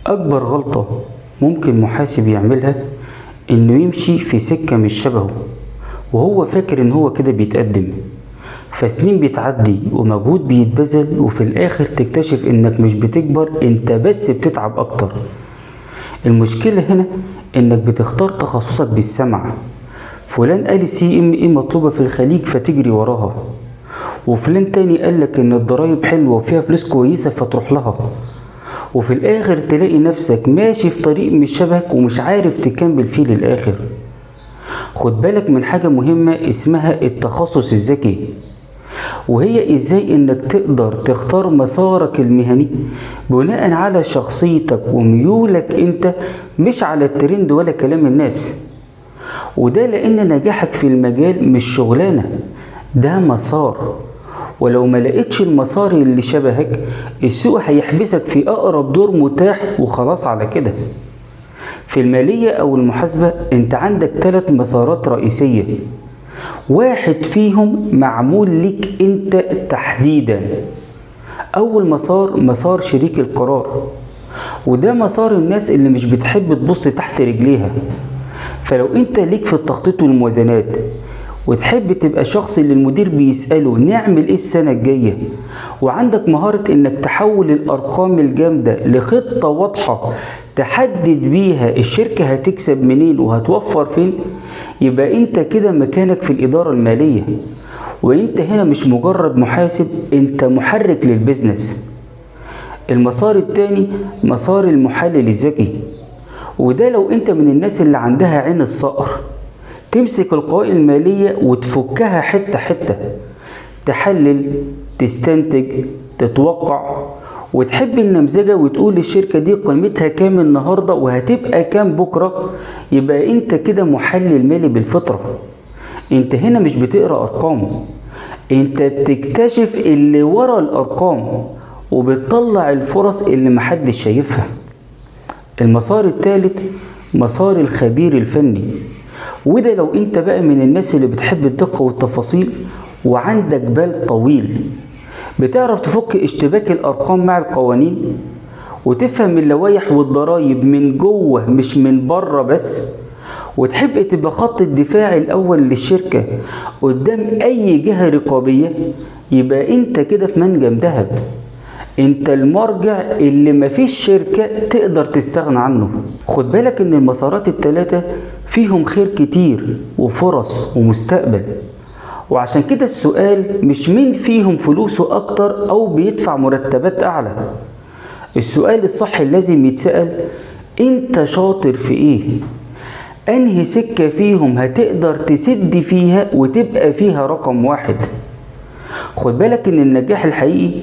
أكبر غلطة ممكن محاسب يعملها إنه يمشي في سكة مش شبهه وهو فاكر إن هو كده بيتقدم، فسنين بتعدي ومجهود بيتبذل وفي الآخر تكتشف إنك مش بتكبر، إنت بس بتتعب أكتر. المشكلة هنا إنك بتختار تخصصك بالسمع، فلان قال CMA مطلوبة في الخليج فتجري وراها، وفلان تاني قالك إن الضرايب حلوة وفيها فلوس كويسة فتروح لها، وفي الآخر تلاقي نفسك ماشي في طريق مش شبهك ومش عارف تكمل فيه للآخر. خد بالك من حاجة مهمة اسمها التخصص الذكي، وهي ازاي انك تقدر تختار مسارك المهني بناء على شخصيتك وميولك انت، مش على الترند ولا كلام الناس. وده لان نجاحك في المجال مش شغلانة، ده مسار، ولو ما لقيتش المسار اللي شبهك السوق هيحبسك في اقرب دور متاح وخلاص على كده. في المالية او المحاسبة انت عندك 3 مسارات رئيسية، واحد فيهم معمول لك انت تحديدا. اول مسار مسار شريك القرار، وده مسار الناس اللي مش بتحب تبص تحت رجليها. فلو انت ليك في التخطيط والموازنات وتحب تبقى الشخص اللي المدير بيسأله نعمل ايه السنة الجاية، وعندك مهارة انك تحول الارقام الجامدة لخطة واضحة تحدد بيها الشركة هتكسب منين وهتوفر فين، يبقى انت كده مكانك في الادارة المالية. وانت هنا مش مجرد محاسب، انت محرك لل business. المسار التاني مسار المحلل الذكي، وده لو انت من الناس اللي عندها عين الصقر، تمسك القوائم المالية وتفكها حتة حتة، تحلل، تستنتج، تتوقع، وتحب النمذجة وتقول الشركة دي قيمتها كام النهاردة وهتبقى كام بكرة، يبقى انت كده محلل مالي بالفطرة. انت هنا مش بتقرأ ارقام، انت بتكتشف اللي ورا الارقام وبتطلع الفرص اللي محدش شايفها. المسار الثالث مسار الخبير الفني، وده لو انت بقى من الناس اللي بتحب الدقة والتفاصيل وعندك بال طويل، بتعرف تفك اشتباك الارقام مع القوانين وتفهم اللوائح والضرايب من جوه مش من بره بس، وتحب تبقى خط الدفاع الاول للشركة قدام اي جهة رقابية، يبقى انت كده في منجم ذهب، انت المرجع اللي مفيش شركة تقدر تستغنى عنه. خد بالك ان المسارات الثلاثة فيهم خير كتير وفرص ومستقبل، وعشان كده السؤال مش مين فيهم فلوسه اكتر او بيدفع مرتبات اعلى، السؤال الصح اللي لازم يتسأل انت شاطر في ايه، انهي سكة فيهم هتقدر تسد فيها وتبقى فيها رقم 1. خد بالك ان النجاح الحقيقي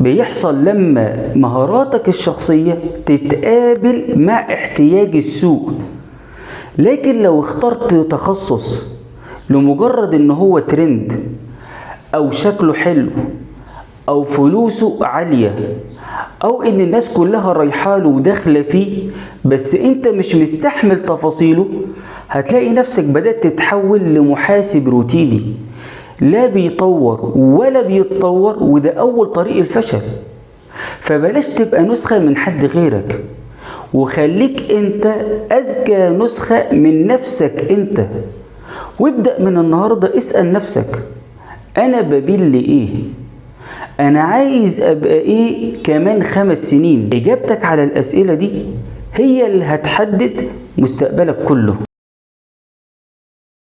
بيحصل لما مهاراتك الشخصية تتقابل مع احتياج السوق. لكن لو اخترت تخصص لمجرد ان هو ترند او شكله حلو او فلوسه عالية او ان الناس كلها رايحاله وداخله فيه، بس انت مش مستحمل تفاصيله، هتلاقي نفسك بدأت تتحول لمحاسب روتيني لا بيطور ولا بيتطور، وده اول طريق الفشل. فبلاش تبقى نسخة من حد غيرك، وخليك انت اذكى نسخة من نفسك انت. وابدأ من النهاردة اسأل نفسك انا ببيل لإيه، انا عايز ابقى ايه كمان 5 سنين. اجابتك على الاسئلة دي هي اللي هتحدد مستقبلك كله.